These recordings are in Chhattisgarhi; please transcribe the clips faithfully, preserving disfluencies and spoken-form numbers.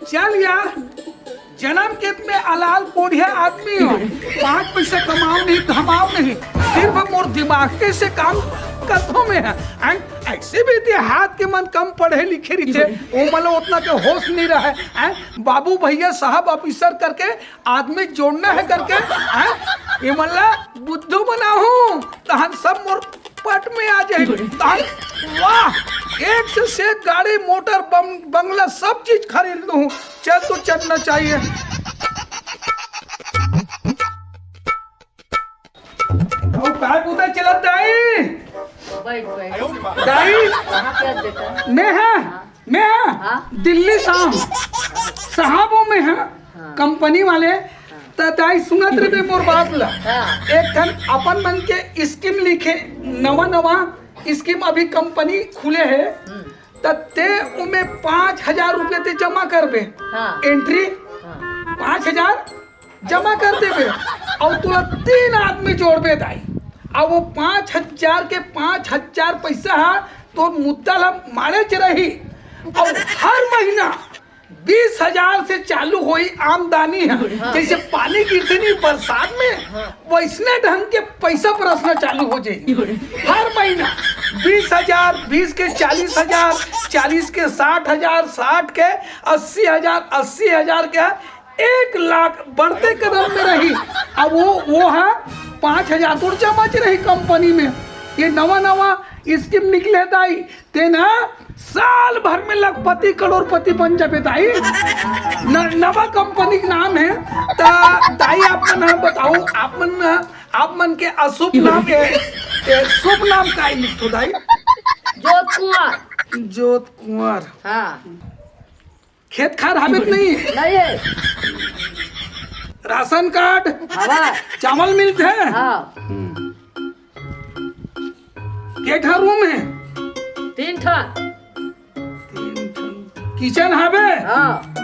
चल यार, जन्म के में अलाल कोढ़िया आदमी हो, पाँच पैसा कमाओ नहीं, धमाओ नहीं, सिर्फ मोर दिमाग के से काम करथो में है। And ऐसे भी ते हाथ के मन कम पढ़े लिखे रहिथे, ओ मन ला ओतना के होश नहीं रहे। हैं? बाबू भैया साहब ऑफिसर करके आदमी जोड़ना है करके, हैं? ये मन ला बुद्धू बनाहूँ, तहन सब मोर पट में आ जाए। तहन वाह, एक से, से एक गाड़ी, मोटर, बम, बंगला, सब चीज खरीद लूँ। चल तो चलना चाहिए। अउ काय बुता चलत दाई? बैठ, बैठ। दाई? कहाँ पे आज बेटा? मैं हाँ, हाँ। मैं हाँ। हाँ। दिल्ली साहब, साहबों में हाँ, हाँ। कंपनी वाले। हाँ। त दाई सुनत रहे मोर बात ला। हाँ। एक ठन अपन मन के स्कीम लिखे, नवा नवा स्कीम अभी कंपनी खुले है। हम्म। त ते उमे पाँच हजार रुपया ते जमा करबे। हाँ। एंट्री हाँ। पाँच हजार जमा कर देबे, अउ तोला तीन आदमी जोड़बे दाई। अब वो पाँच हजार के पाँच हजार पैसा हा तोर मुद्दा ला मारे च रही। अउ हर महीना बीस हजार से चालू होई आमदनी हा। हाँ। जैसे पानी गिरथे नहीं बरसात में, हाँ। वैसने ढंग के पैसा बरसना चालू हो जाई। हर महीना बीस हजार, बीस के चालीस हजार, चालीस के साठ हजार, साठ के अस्सी हजार, अस्सी हजार के एक लाख बढ़ते कदम में रही। अब वो, वो हा पाँच हजार तोर जमा च रही कंपनी में। ये नवा नवा स्कीम निकले दाई, तेन हा साल भर में लखपति करोड़पति बन जाबे दाई। न-, नवा कंपनी के नाम है। त दाई आप मन हा बताओ, आप मन, आप मन के अशुभ नाम के, के शुभ नाम काय लिखथो दाई? जोत कुंवर। जोत कुंवर। हाँ। खेत खार हावे त नहीं? नहीं है। Ration card? हवा। चावल मिलथे? हाँ। के ठा रूम है? तीन ठा। तीन ठा। किचन हावे? हाँ।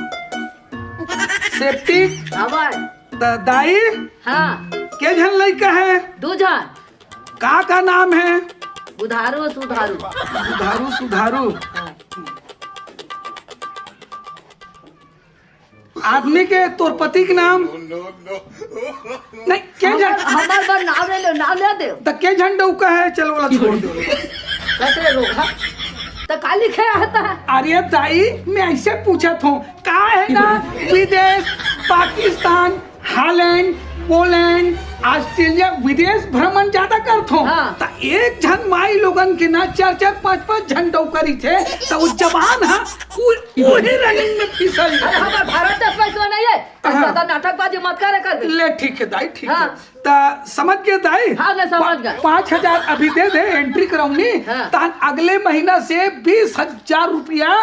सेप्टिक? हवा। त दाई? हाँ। के झन लइका है? दू झन। का का नाम है? बुधारू सुधारू। बुधारू सुधारू। हाँ। आदमी के, तोर पति के नाम? नहीं, के हमर, झन? हमर बर नाम ले लो, नाम ले दे। त के झन डउका है, चल, ओला छोड़ दे। कैसे रोका? त का लिखे रहता है? अरे दाई, मैं ऐसे पूछत हूँ, का है ना, विदेश, पाकिस्तान, हॉलैंड, पोलैंड, ऑस्ट्रेलिया, विदेश भ्रमण ज्यादा करथो। हाँ। त एक झन माई लोगन के ना चार चार पाँच पाँच झन डउका रहिथे, त वो जवान हा, वो, वही रनिंग में फिसल अरे, जाथे। हमार भारत देश में ऐसा नहीं है। हाँ। ज्यादा नाटकबाजी मत करे कर। ले, ठीक है दाई, ठीक हाँ। है। त समझ गए दाई? हाँ, मैं समझ गए। पाँच हजार अभी दे दे, एंट्री कराऊंगी। हाँ। तहन अगले महीना से बीस हजार रुपया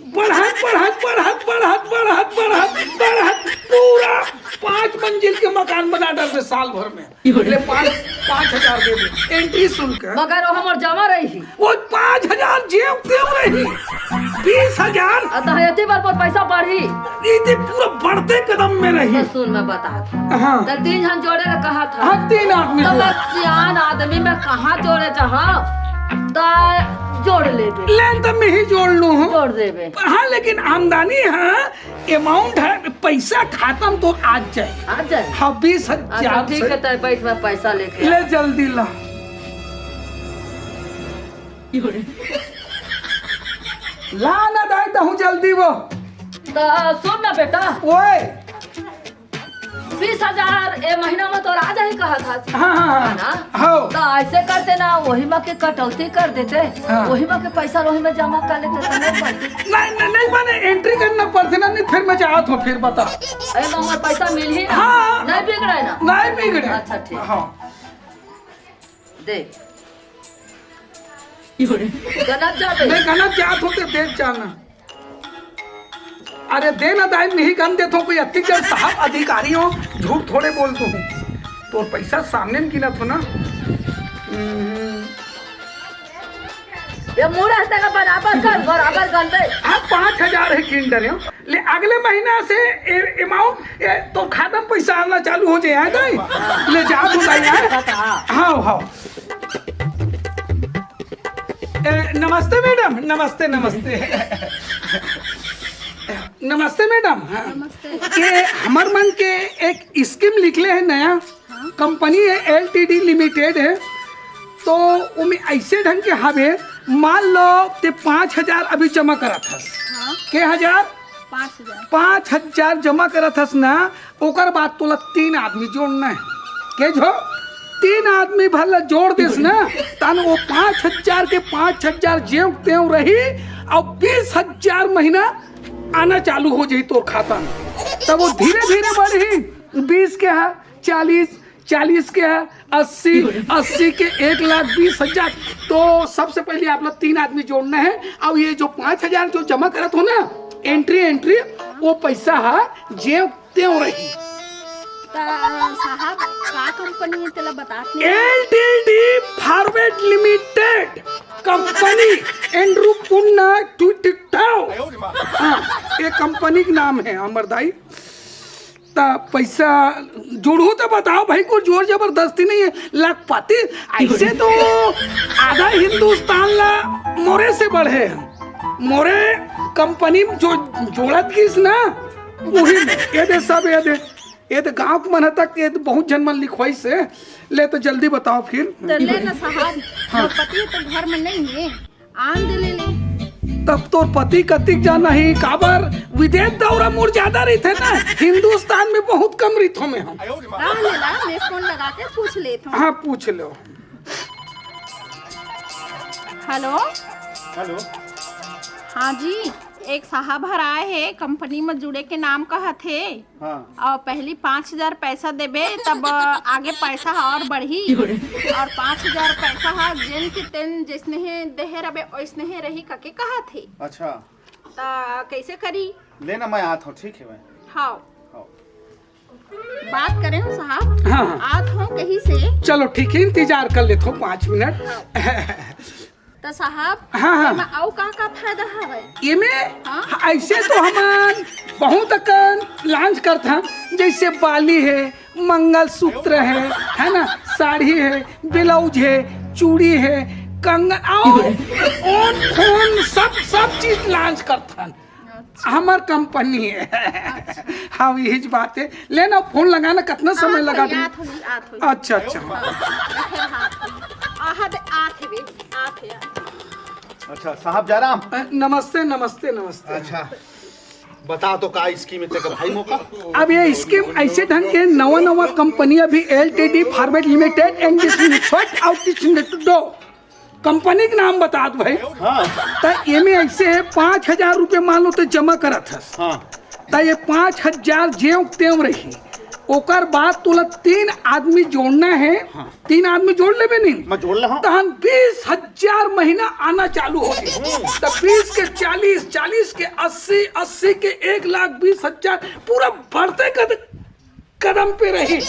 बढ़त, बढ़त, बढ़त, बढ़त, बढ़त, बढ़त, बढ़त, पूरा पाँच मंजिल के मकान बना डालबे साल भर में। ले पाँच, पाँच हजार दे दे, एंट्री शुल्क। मगर वो हमर जमा रही। वो पाँच हजार जेब देव रही, बीस हजार। आ, त एती बार पर पैसा बढ़ी। ये ते पूरा बढ़ते कदम में रही। तो सुन, मैं बता। हाँ। त तीन झन जोड़े ला कहा था। हाँ, तीन आदमी तो जोड़े। मैं सियान आदमी, मैं कहाँ जोड़े जहाँ? त जोड़ लेबे। लेन त मैं ही जोड़ लूँ हूँ। जोड़ देबे। हाँ, लेकिन आमदनी है, अमाउंट है, पैसा खाता में तो आ जाए। आ जाए। हाँ, बीस हजार अच्छा, ठीक से। है, तय बैठ, मैं पैसा लेके ले, आ। जल्दी ला। ला ना दाई, तहूँ जल्दी वो। तो सुन ना बेटा। ओए। बीस हजार ए महीना में तोर आ जाही कहा था। हाँ, हाँ, हाँ। है ना? हाँ। तो ऐसे करते ना, वही में के कटौती कर देते, हाँ। वही में के पैसा वही में जमा कर लेते, तो नहीं बनते। नहीं, नहीं, नहीं, माने एंट्री करना पड़ते ना, नहीं, फिर मैं जात हूँ, फिर बता। अरे, मगर पैसा मिल ही ना। हाँ। नहीं बिगड़े ना। नहीं बिगड़े। अच्छा, ठीक। हाँ। दे। गलत जाबे। नहीं, गलत जात होते देख जाना। अरे दे ना दाई, नहीं गन देथो, कोई अतिक जन साहब अधिकारी हो, झूठ थोड़े बोलथो। तोर पैसा सामने में गिनत हो ना। हम्म। ये मुंह रहते का बराबर कर, बराबर गन दे। हाँ, पाँच हजार है गिन डरे हो। ले, अगले महीना से ए-, अमाउंट, ए, तो खाता में पैसा आना चालू हो जाए, है दाई? ले, जा तू दाई, है? हाँ, हाँ। ए, नमस्ते मैडम, नमस्ते, नमस्ते। नमस्ते मैडम। हाँ। नमस्ते। ये हमर मन के एक स्कीम निकले हे नया, हाँ। कंपनी हे, एलटीडी लिमिटेड हे, तो ओमे ऐसे ढंग के हावे, मान लो ते पाँच हजार अभी जमा करत हस। हाँ। के हजार? पाँच हजार। पाँच हजार जमा करत हस ना, ओकर बाद तोला तीन आदमी जोड़ना हे। के जो तीन आदमी भर ला जोड़ देस ना, तन वो पाँच हजार के पाँच हजार जेव तेव रही, अउ बीस हजार महीना आना चालू हो जाही तोर खाता में। तब वो धीरे धीरे बढ़ही, बीस के हा चालीस, चालीस के हा अस्सी, अस्सी के एक लाख बीस हजार। तो सबसे पहले आप लोग तीन आदमी जोड़ना हे, अउ ये जो पाँच हजार जो जमा करत हो ना, एंट्री एंट्री, वो पैसा हा जेव तेव रही। त साहब, का कंपनी हे तेला बतात नहीं? LTD forward limited company, Andrew Punna two two two. हाँ, ये कंपनी के नाम हे हमर दाई। त पैसा जुड़हू त बताओ भाई, कोई जोर जबरदस्ती नहीं हे। लखपति, ऐसे तो आधा हिंदुस्तान ला मोरे से बढ़े हे। मोरे कंपनी में जो जोड़त गिस ना, वही में। ये दे सब, ये दे, ये दे गांव के मन ह तक, ये दे बहुत झन मन लिखवाइस हे। ले तो जल्दी बताओ फिर। त ले ना साहब, हाँ। मोर पति तो घर में नहीं हे, आन दे ले ले। तब तोर पति कतिक जाना ही, काबर विदेश दौरा मोर ज्यादा रहिथे ना, हिंदुस्तान में बहुत कम रहिथों मैं हम। रह ले ला, मैं फोन लगा के पूछ लेत हूँ। हाँ, पूछ लो। हेलो। हेलो। हाँ जी, एक साहब हर आए हे, कंपनी में जुड़े के नाम कहत हे। हाँ। अउ पहली पाँच हजार पैसा देबे, तब आगे पैसा ह और बढ़ही। अउ पाँच हजार पैसा ह जेन के तेन जैसने हे देहे रबे, ओइसने हे रही कके कहत हे। अच्छा। त कैसे करी? ले ना, मैं आत हूँ, ठीक हे मैं। हाँ। हाँ। बात करे हूँ साहब। हाँ, हाँ। आत हूँ कहीं से। चलो ठीक हे, इंतजार कर लेत हूँ पाँच मिनट। हाँ। त साहब, हाँ, हाँ। एमा अउ का का फायदा हवय? एमे हाँ? ऐसे तो हमन बहुत अकन लॉन्च करथन, जैसे बाली हे, मंगलसूत्र हे, है ना, साड़ी हे, ब्लाउज हे, चूड़ी हे, कंगन, अउ ओन फोन, सब सब चीज लॉन्च करथन। अच्छा। हमर कंपनी हे। अच्छा। हाँ, यही बात हे। ले ना, फोन लगाना, कितना समय आत लगा होही, दी? आत होही, आत होही। अच्छा, अच्छा। हाँ, रखे रहा, आत होही। आहा दे, आत हे बे, आत हे, आत हे। अच्छा, साहब जयराम। अ, नमस्ते, नमस्ते, नमस्ते। अच्छा, बता तो का स्कीम हे तेकर भाई मोका? अब ये स्कीम ऐसे ढंग के नवा नवा कंपनी अभी एलटीडी फॉरवर्ड लिमिटेड एंड छोट आउट दो कंपनी के नाम बतात भाई। हाँ। त एमे ऐसे हे, पाँच हजार रुपये मान लो तो जमा करत हस। हाँ। त ये पाँच हजार जेव तेव रही, ओकर बाद तोला तीन आदमी जोड़ना हे। हाँ। तीन आदमी जोड़ लेबे नहीं? मैं जोड़ ले हूँ। तहन बीस हजार महीना आना चालू हो गई। हम्म। त बीस के चालीस, चालीस के अस्सी, अस्सी के एक लाख बीस हजार, पूरा बढ़ते कद-, कदम पे रही।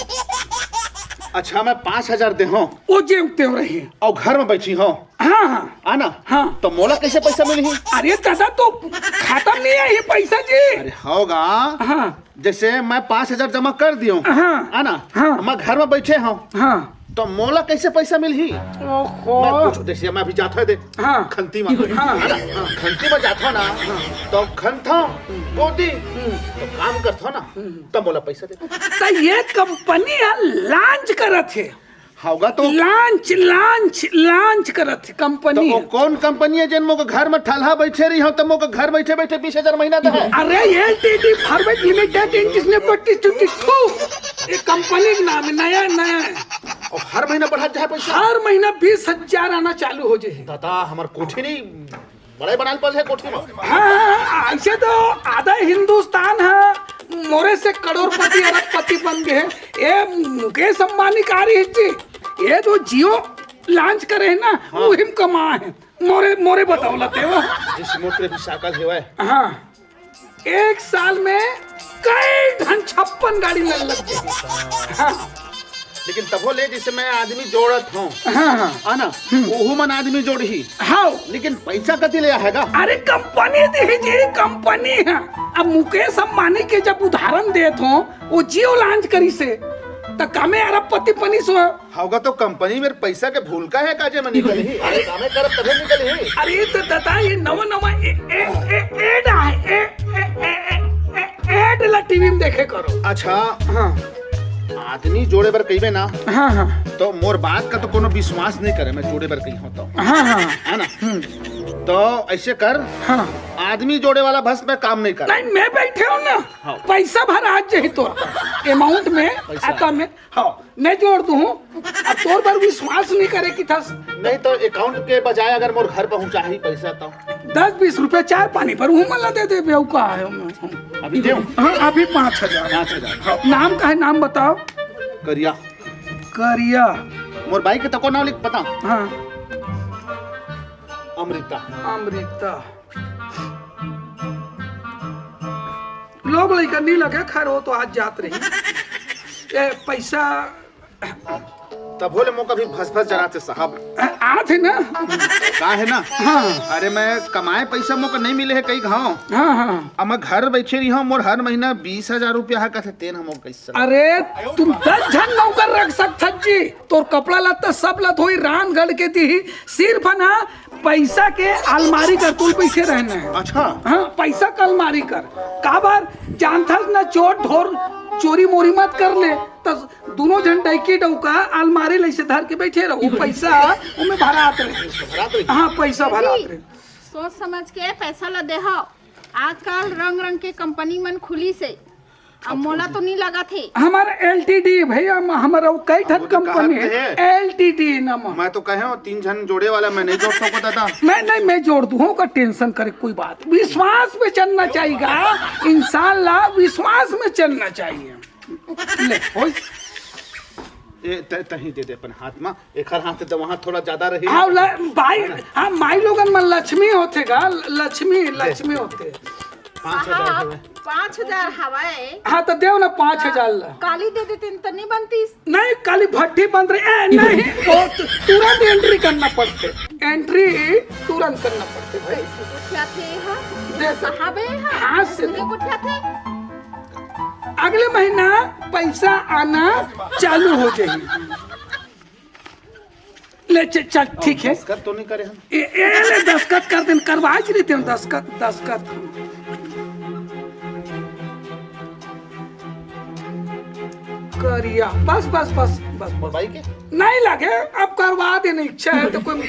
अच्छा, मैं पाँच हजार दे हूँ। वो जेव तेव रही। अउ घर में बैठी हूँ। हाँ, हाँ। आना? हाँ। त मोला कैसे पैसा मिलही? अरे दादा, तो खाता में नहीं आही पैसा जी। अरे होगा। हाँ। जैसे मैं पाँच हजार जमा कर दियो, हाँ। है ना? हाँ। मैं घर में बैठे हूँ, हाँ। तो मोला कैसे पैसा मिलही? ओहो। मैं कुछ, जैसे मैं अभी जात हूँ दे, हाँ। खंती में, हाँ। है ना? हाँ। खंती में जात हूँ ना, हाँ। तो खंता हूँ, गोदी, हम्म। तो काम करता हूँ ना, हम्म। तब मोला पैसा दे। त ये कंपनी ह लॉन्च करत हे। होगा तो लॉन्च, लॉन्च, लॉन्च करत हे कंपनी। तो वो कौन कंपनी हे जेन मोके घर में ठलहा बैठे रही हूँ, तो मोके घर बैठे बैठे बीस हजार महीना दे हे? अरे, एलटीडी फॉरवर्ड लिमिटेड इंटरनेशनल पट्टी चुट्टी थू। ये कंपनी के नाम हे, नया, नया हे। अउ हर महीना बढ़त जाए पैसा? हर महीना बीस हजार आना चालू हो जाए। दादा, हमर कोठी नहीं बड़े बनाल पड़े हे कोठी में। हाँ, हाँ, हाँ, ऐसे तो आधा हिंदुस्तान हे, मोरे से करोड़पति, अरबपति बन गए हे। ए, मुकेश अंबानी का रही थी, ये जो जियो लॉन्च करे हे ना, हाँ। वो हिम कमा हे। मोरे, मोरे बदौलत हे वो। जिस मोर तेरे भी साकल हेवय। हाँ, एक साल में कई ठन छप्पन गाड़ी लग, लग गई। हाँ। लेकिन तभो ले, जैसे मैं आदमी जोड़त हूँ, हाँ, हाँ। है ना? हम्म। ओहू मन आदमी जोड़ही। हाँ। लेकिन पैसा कति ले आएगा? अरे, कंपनी दी जी, कंपनी हे। अब मुकेश अंबानी के जब उदाहरण देत हो, वो जियो लॉन्च करिस हे, त कामे अरबपति बनिस हो। होगा तो कंपनी मेर पैसा के भूलका हे का जे में निकलही? अरे कामे करब तभे निकलही। अरे त दादा, ये नवा नवा ए, ए, ए, एड आए, ए, ए, ए, ए। ला टीवी में देखे करो। अच्छा। हाँ। आदमी जोड़े बर कहिबे ना, हाँ, हाँ। तो मोर बात का तो कोनो विश्वास नहीं करे, मैं जोड़े बर कही हूँ तो। हाँ, हाँ। है ना? हम्म। तो ऐसे कर, हाँ। आदमी जोड़े वाला भस में काम नहीं कर। नहीं, मैं बैठे हूँ ना, हाँ। पैसा भर आज जाही तो अमाउंट में, पैसा। खाता में, हाँ। मैं जोड़ दूँ। अब तोर पर विश्वास नहीं करे कि थस। नहीं तो अकाउंट के बजाय अगर मोर घर पहुँचा ही पैसा तो। दस बीस रुपया चार पानी पर हूँ मला दे दे बेऊ का है। अभी देव। हाँ, अभी पाँच हजार। पाँच हजार। हाँ, नाम का है, नाम बताओ। करिया। करिया। मोर बाई के तको नाम लिख, पता? हाँ। अमृता। अमृता। लोग लइका नहीं लगे, खैर, वो तो आज जात रही। ए, पैसा तभो ले मोका भी भस भस जनाथे साहब। आ, आथे ना? का है ना? हाँ। अरे, मैं कमाए पैसा मोका नहीं मिले है कई घाव। हाँ, हाँ। अब मैं घर बैठे रही हूँ, मोर हर महीना बीस हजार रुपया है, कहते तेन हम कैसे? अरे, तुम दस झन नौकर रख सकत जी, तोर कपड़ा लत्ता सब ला धोई रांध गढ़ के दी, सिर्फ ना पैसा के अलमारी कर तुल बैठे रहना है। अच्छा। हाँ, पैसा का अलमारी कर। काबर जानथस ना, चोर ढोर चोरी मोरी मत कर ले, तो दोनों झन डैकी डौका अलमारी लइसे धर के बैठे रहो, पैसा ओमे भरात रहे। भरात रहे। हाँ, पैसा भरात रहे। सोच समझ के पैसा ला देहो। आजकल रंग रंग के कंपनी मन खुली से, अब मोला तो नहीं लगा थे। हमार एलटीडी भैया, हम-, हमारा वो कई ठन अब वो तो कंपनी कहा है। थे। एलटीडी नाम। मैं तो कहे हूँ, तीन झन जोड़े वाला मैं नहीं जोड़ सकूँ दादा। मैं नहीं, मैं जोड़ दूँ, का टेंशन करे कोई बात। विश्वास में चलना चाहिएगा, इंसान ला विश्वास में चलना चाहिए। ले, होई। ए, त-, तही दे दे अपन हाथ में, एकर हाथ तो वहाँ थोड़ा ज्यादा रही। हाँ, ल-, भाई, हाँ, माई लोगन में लक्ष्मी होथे गा, लक्ष्मी, लक्ष्मी होथे। पाँच हजार साहब, हवे। पाँच हजार हवय। हाँ, तो देव ना पाँच हजार ला। काली दे देते तो नहीं बनती। नहीं, काली भट्टी बंद रही। ए, नहीं, वो तु-, तुरंत एंट्री करना पड़ते। एंट्री तुरंत करना पड़ते भाई। कैसे गोठियाथे, हाँ? दे- साहब है, हाँ? हाँ, से- कैसे गोठियाथे? अगले महीना पैसा आना चालू हो जाही। ले च-, चल, ठीक है। दस्तखत तो नहीं करे हम। ए, ए, ले दस्तखत कर देन, करवाए जी रहिते हम दस्तखत, दस्तखत। करिया, बस, बस, बस, बस। मोर बाई के? नहीं लगे, अब करवा देने इच्छा है तो कोई,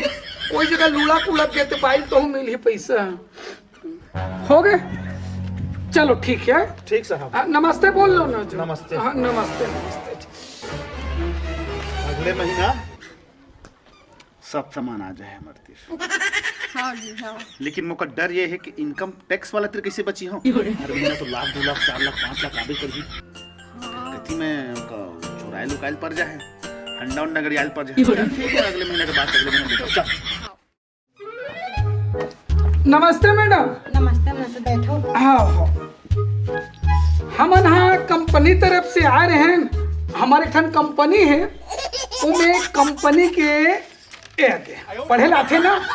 कोई जगह लूला कुलक गए तो बाई तो मिल ही पैसा। हो गए? चलो, ठीक है। ठीक साहब। हाँ, नमस्ते बोल लो ना जो। नमस्ते। हाँ, नमस्ते, नमस्ते। अगले महीना सब सामान आ जाए हमारे तीर। हाँ जी, हाँ। लेकिन मोका डर ये है कि इनकम टैक्स वाला तीर कैसे बची हो? हर महीना तो लाख, दो लाख, चार लाख, पाँच लाख आबे करही। हाँ। कथी में उनका चुराइल उकाइल पड़ जाए, हंडा उंडा गड़ियाल पड़ जाए। चल, ठीक है, अगले महीने के बाद, अगले महीने के बाद। चल। नमस्ते मैडम। नमस्ते, नमस्ते, बैठो। हाँ, हाँ। हमन हा कंपनी तरफ से आए रहे हैं। हमारे ठन कंपनी है, उमे कंपनी के, ए, दे, पढ़े लाथे ना?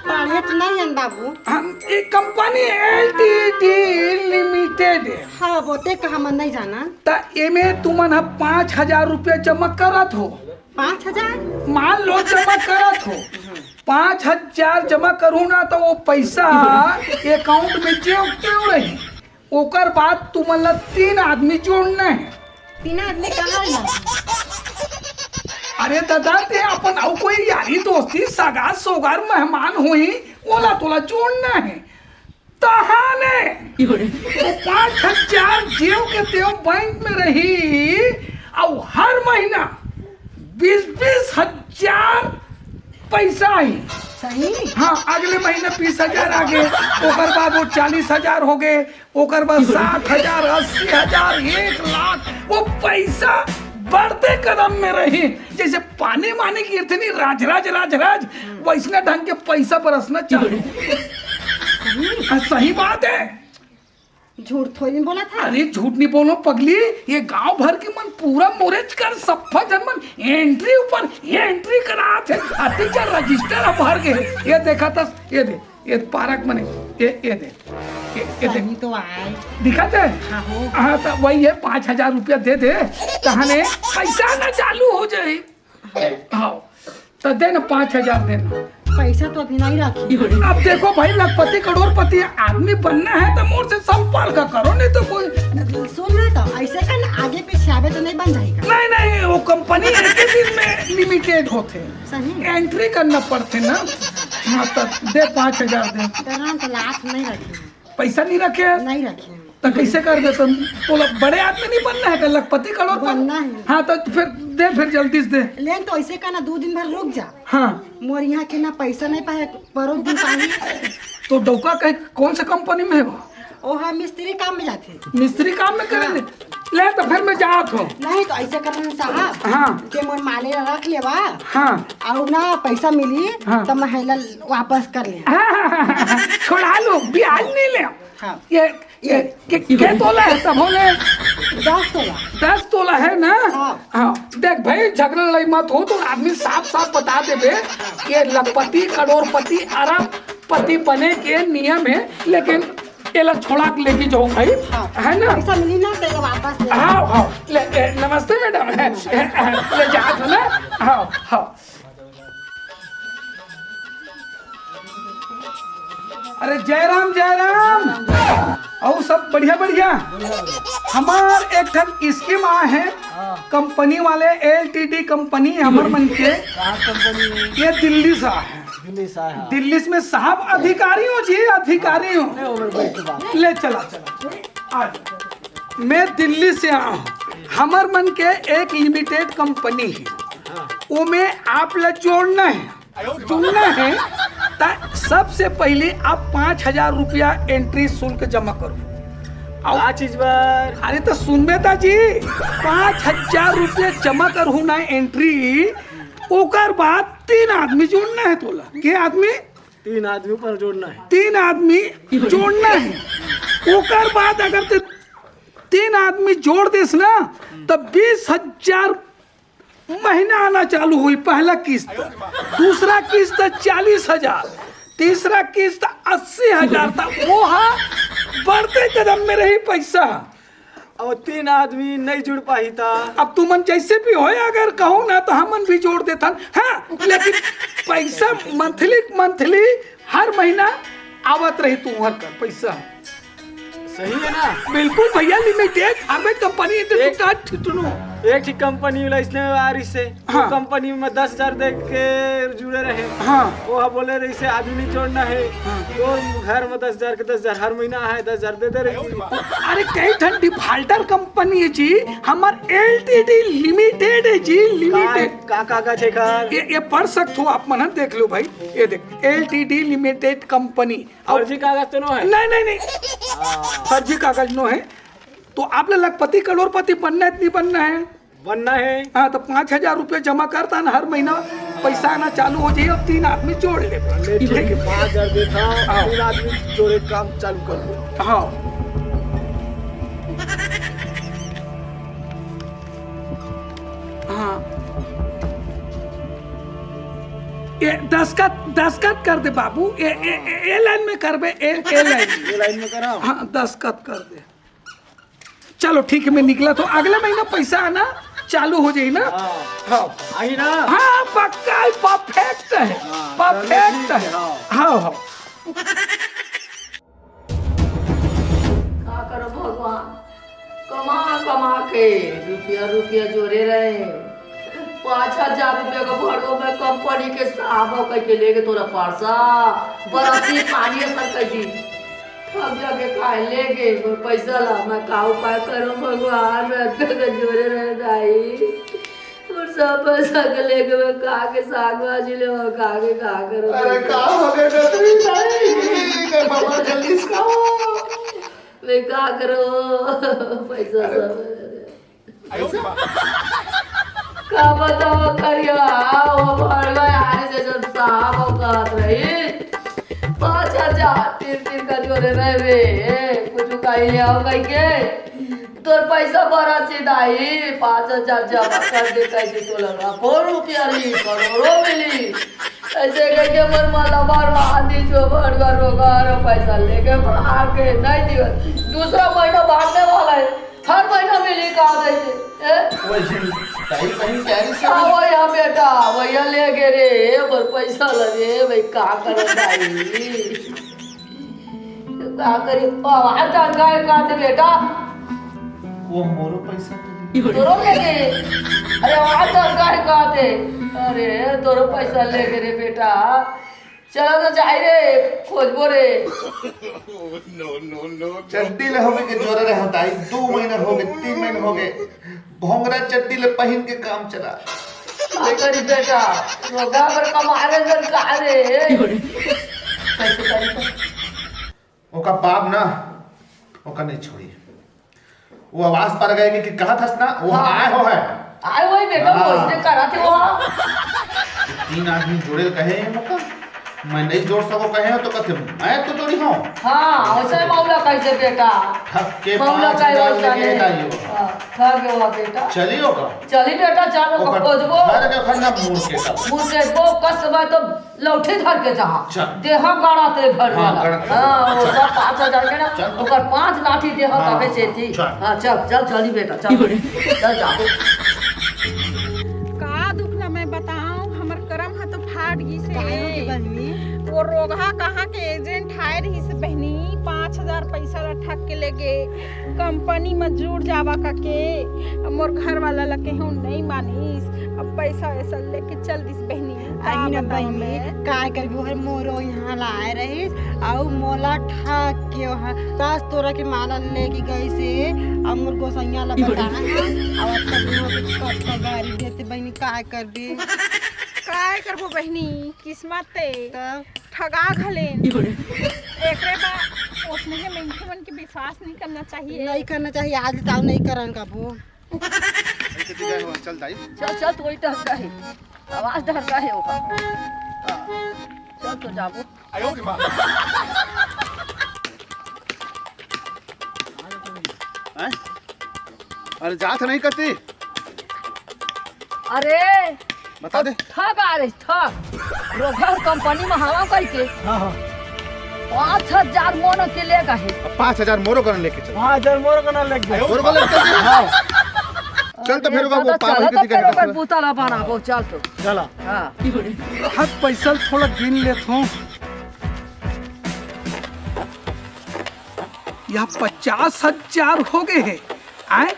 पढ़े तो नहीं हन बाबू। हम एक कंपनी एलटीडी लिमिटेड है। हाँ, वो ते कहा मन नहीं जाना। त एमे तुमन ह पाँच हजार रुपया जमा करत हो। पाँच हजार? मान लो जमा करत हो, पाँच हजार जमा करू ना, तो वो पैसा अकाउंट में जेव तेव रही। ओकर बाद तुमन ला तीन आदमी जोड़ना है। तीन आदमी कहाँ है? अरे दादा, ते अपन अउ कोई यारी दोस्ती, सगा सोगर, मेहमान होई, ओला तोला जोड़ना है। तहाने वो पाँच हजार जेव के तेव बैंक में रही, अउ हर महीना बीस बीस हजार पैसा आई। सही? हाँ, अगले महीना बीस हजार आ गए, ओकर बाद वो चालीस हजार हो गए, ओकर बाद साठ हजार, अस्सी हजार, एक लाख, वो पैसा बढ़ते कदम में रही। जैसे पानी मानी गिरथे नहीं, राज राज राज राज, वैसने ढंग के पैसा बरसना चालू। सही? हाँ, सही बात है। झूठ थोड़ी बोला था। अरे झूठ नहीं बोलो पगली, ये गांव भर के मन पूरा मोरेच कर सप्पा जन मन एंट्री ऊपर एंट्री करात है। अति जा रजिस्टर अब भर गए। ये देखा था, ये दे, ये पारक मने, ये, ये दे, ये, ये दे। सही तो आए। दिखा दे? हाँ हो। हाँ, तो वही है, पाँच हजार रुपया दे दे, तहने पैसा ना चालू हो जाए। हाँ, तो दे ना, पाँच हजार दे ना। पैसा तो अभी नहीं रखी। अब देखो भाई, लखपति करोड़पति आदमी बनना है तो मोर से संपर्क करो, नहीं तो कोई। सुन ना, तो ऐसे कर ना, आगे पीछे आवे तो नहीं बन जाएगा। नहीं नहीं, वो कंपनी एक ही दिन में लिमिटेड होते, सही। एंट्री करना पड़ते ना। हाँ, तो दे, पाँच हजार दे। तो ना, तो लाख नहीं रखे। पैसा नहीं रखे? नहीं रखे। तो कैसे कर दे? तो तोला बड़े आदमी नहीं बनना है का, लखपति करोड़पति? बनना है। हाँ, तो फिर दे, फिर जल्दी से दे। ले, तो ऐसे का ना, दो दिन भर रुक जा। हाँ। मोर यहाँ के ना पैसा नहीं पाए, परों दिन पाही। तो डौका कहे कौन से कंपनी में है वो? ओ हाँ, मिस्त्री काम में जाथे। मिस्त्री काम में करे? हाँ। ले, तो फिर मैं जात हूँ। नहीं, तो ऐसे कर ना साहब। हाँ। के मोर माले ला रख लेवा। हाँ। अउ ना पैसा मिली, हाँ। तो मैं हेला वापस कर ले। हाँ, हाँ, हाँ, हाँ। छोड़ा लो, ब्याज नहीं ले। हाँ। ये, ये, ये। के, के तोला है तब होले? दस तोला। दस तोला है ना? हाँ। हाँ। देख भाई, झगड़ा लड़ाई मत हो, तो आदमी साफ साफ बता देबे कि लखपति, करोड़पति, अरबपति बने के नियम है, लेकिन एला छोड़ा के लेके जाओ भाई, हाँ। है ना? पैसा मिली ना, तो ये वापस ले। हाँ, हाँ, ले, ए, नमस्ते मैडम, ले जात हो ना? हाँ, हाँ। अरे जय राम, जय राम। अउ सब बढ़िया, बढ़िया। हमार एक ठन स्कीम आ है, हाँ। कंपनी वाले, एलटीडी कंपनी हमर मन के। कहाँ कंपनी? ये दिल्ली से आ है। दिल्ली से आया। दिल्ली में साहब अधिकारी हो जी, अधिकारी हो। नहीं, ओवर बैठ के बात। ले चला, चला। आ जा। मैं दिल्ली से आया हूँ। हमर मन के एक लिमिटेड कंपनी है। हाँ। ओमे आप ला जोड़ना है, जुड़ना है, त सबसे पहले आप पाँच हजार रुपया एंट्री शुल्क जमा करो। अउ का चीज बर? अरे तो सुनबे ता जी, पाँच हजार रुपया जमा करहू ना एंट्री, ओकर बाद तीन आदमी जोड़ना है तोला। के आदमी? तीन आदमी ऊपर जोड़ना है। तीन आदमी जोड़ना है। ओकर बाद अगर ते तीन आदमी जोड़ देस ना, त बीस हजार महीना आना चालू होई। पहला किस्त, दूसरा किस्त चालीस हजार, तीसरा किस्त अस्सी हजार। त वो हा बढ़ते कदम में रही पैसा। अब तीन आदमी नहीं जुड़ पाही ता। अब तुमन जैसे भी होय, अगर कहू ना तो हमन भी जोड़ देथन। हाँ, लेकिन पैसा मंथली मंथली हर महीना आवत रही तुम्हर कर पैसा। सही है ना? बिल्कुल भैया, लिमिटेड, हर में कंपनी एक एक ठिकान ठिठुनो। एक ही कंपनी वाला इसने आ रही से। हाँ। वो कंपनी में दस हजार दे के जुड़े रहे। हाँ। वो हा बोले रहिसे आदमी नहीं जोड़ना है। हाँ। तो घर में दस हजार के दस हजार हर महीना आए, दस हजार दे दे रही। अरे कई ठन डिफाल्टर कंपनी है जी, हमर एलटीडी लिमिटेड है जी, लिमिटेड। का, का कागज है एकर? ये, ये पढ़ सकत हो आप मन, देख लो भाई, ये देख, एलटीडी लिमिटेड कंपनी। फर्जी कागज तो नो है? नहीं, नहीं, नहीं। हाँ। फर्जी कागज नो है। तो आप ला लखपति करोड़पति बनना है, नहीं बनना है? बनना है। हाँ, तो पाँच हजार रुपया जमा करता ना हर महीना, पैसा आना चालू हो जाए, अब तीन आदमी जोड़ ले। ले, ठीक है। पाँच हजार देता, हाँ। तीन आदमी जोड़े काम चालू कर दो। हाँ। हाँ। ये दस्तखत, दस्तखत कर दे बाबू, ए, ए, ए, ए लाइन में करबे, ए, ए लाइन। ये लाइन में कराओ। हाँ, दस्तखत कर दे। चलो ठीक है, मैं निकला तो अगले महीना पैसा आना चालू हो जाई ना। हाँ। हाँ। आई ना? हाँ, पक्का है, परफेक्ट है। हाँ, परफेक्ट चलो ठीक है, है। हाँ। हाँ, हाँ। का करो भगवान, कमा कमा के रुपया रुपया जोरे रहे, पाँच हजार रुपया का भड़वा मैं कंपनी के साहब कह के लेके तोरा परसा बरसी पानी असर कर दी। थक जाके काहे ले गे मोर पैसा ला, मैं का उपाय करूं भगवान, मैं अतका के जोरे रहे दाई। मोर सब पैसा के लेके मैं का के साग भाजी ले, मैं का के का करूं? अरे का हो गए डोकरी दाई? ले बाबा जल्दी से खाओ। मैं का करूं? पैसा सब का बताओ करिया, वो भड़वा आने से जब साहब वो कहत रही, पाँच हजार तीन तीन का जोरे रहे बे, कुछ कहीं ले आओ कहीं के, तोर पैसा बड़ा सीधा ही, पाँच हजार जमा कर दे, कह दे तो लगा, कौन रुपया ली, करोड़ों मिली। ऐसे करके मोर माला बार आंधी जो भड़वा रोगा और पैसा लेके भाग के नहीं दिया। दूसरा महीना भागने वाला है। हर महीना मिली का दे दे, ए? वही, दाई बहिन कह रही से। हाँ, वो यहाँ बेटा, भैया ले गे रे, मोर पैसा लगे, भाई का करो दाई? का करी? आवाज डाल का है, का दे बेटा? वो मोरो पैसा तो दी। तोरो ले गे। अरे आवाज डाल का है, का दे? अरे तोरो पैसा ले गे रे बेटा। चलो तो जाई रे, खोजबो रे। चड्डी ले होगे के जोरे रहे दाई, दू महीना होगे, तीन महीना होगे, भोंगरा चड्डी ले पहिन के काम चला। का करी बेटा, रोगा पर कमारे जन का रे। कैसे करी तो? ओका बाप ना, ओका नहीं छोड़ी। वो आवाज पर गए कि, कि कहा थस ना, वो हाँ। आए हो है। आए हो ही बेटा, हाँ। वो इसने करा थे वो। तीन आदमी जोड़े कहे हैं मोका, मैं नहीं जोड़ सको कहे हो तो कहते मैं तो जोड़ी हूँ। हाँ, वैसे मामला कैसे बेटा? ठग के मामला पाँच का हजार वैसा लेके नहीं। जाइयो। हाँ, ठग गया बेटा। चलियो का? चली बेटा, चलो ओकर खोजबो। घर के खन्ना मुड़ के तब। मुड़ के वो कस मैं तो लौठी धर के जहाँ चल। देहा गाड़ा ते घर हाँ, वाला। गड़ा ते। हाँ, वो सब पाँच हजार के ना, चल। ओकर पाँच लाठी देहा हाँ, तबे से थी। चल। हाँ, चल, चल, चली बेटा, चल। चल जा। का दुख ला मैं बताऊं, हमर करम ह तो फाट गिस हे। काहे हो के बहिनी? वो रोगहा कहाँ के एजेंट आए रहिस बहिनी, पाँच हजार पैसा ला ठग के ले गे, कंपनी में जुड़ जावा कके। अब मोर घर वाला ला केहू नहीं मानिस, अब पैसा वैसा लेके चल दिस बहिनी। का अही ना बताऊं बहिनी, मैं? काय करबो, हर मोरो यहाँ ला आए रहिस, अउ मोला ठग के वहाँ दस तोरा के माला लेके गइस हे, अउ मोर गोसैया ला बताए हे, अउ अब तक मोर के कतका गारी देथे बहिनी, काय करबे? काय करबो बहिनी, किस्मत ते तब? ठगा घलेन। एकरे बा ओसने के मनखे मन के विश्वास नहीं करना चाहिए। नहीं करना चाहिए, आज ताऊ नहीं करन कबो। ऐसे ठीक है, चल दाई। चल, चल, तू वही डहर का है। आवाज डहर का है ओकर। हाँ। चल तो जाबो। हैं? अरे जात नहीं करती। अरे बता दे। ठग आ रही, ठग। रोघर कंपनी में हवा करके हाँ, हाँ। पाँच हजार मोनो के ले गए। अब पाँच हजार मोरो करन लेके चल। पाँच हजार मोरो करन लेके गए। मोरो को लेके चल। हाँ। चल तो फिर वो चलो पापा तो के दिखा फिर दे। ओकर बूता ला बनाबो, चल तो। चला। हाँ। हर पैसा थोड़ा गिन लेत हूँ। यह पचास हजार हो गए हैं। आए,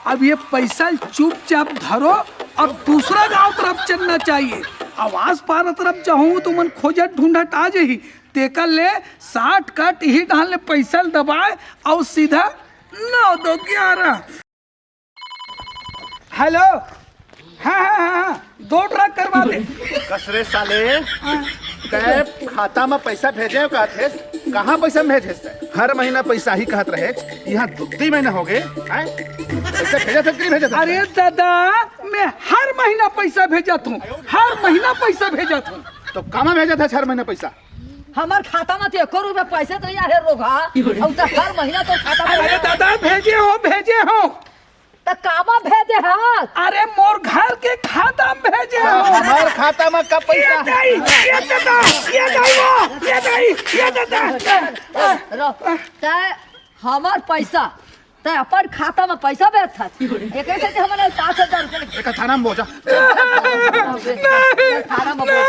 अब ये पैसा चुपचाप धरो और दूसरा गांव तरफ चलना चाहिए। आवास पारा तरफ जाहूं तो मन खोजत ढूंढत आ जाही। तेकर ले साठ कट ही डाल ले पैसा दबाए और सीधा नौ दो ग्यारह। हेलो, हाँ, हाँ, हाँ, हाँ, दो ट्रक करवा दे। कस रे साले, हाँ। तै खाता में पैसा भेजे हो कहत हे, कहाँ पैसा भेजे तै? हर महीना पैसा ही कहत रहे, यहाँ दो तीन महीना हो गए, हैं? पैसा भेजा था कि नहीं भेजा था? अरे दादा, मैं हर महीना पैसा भेजत हूँ, हर महीना पैसा भेजत हूँ। तो कामा भेजा था हर महीना पैसा? हमार खाता में तो एको रुपया पैसा तो नहीं आहे रोघा, और तो हर महीना तो खाता में अरे दादा, भेजे हो, भेजे हो। त कामा भेजे हस? अरे मोर घर के खाता में भेजे हो। हमार खाता में कब ये पैसा? दाई, ये दादा, ये दाई वो, ये दाई, ये दादा। रो, तै हमार पैसा, तै अपन खाता में पैसा भेजथस। एकरे से हमन पाँच हजार रुपया एक थाना में बोझा। थाना में बोझा।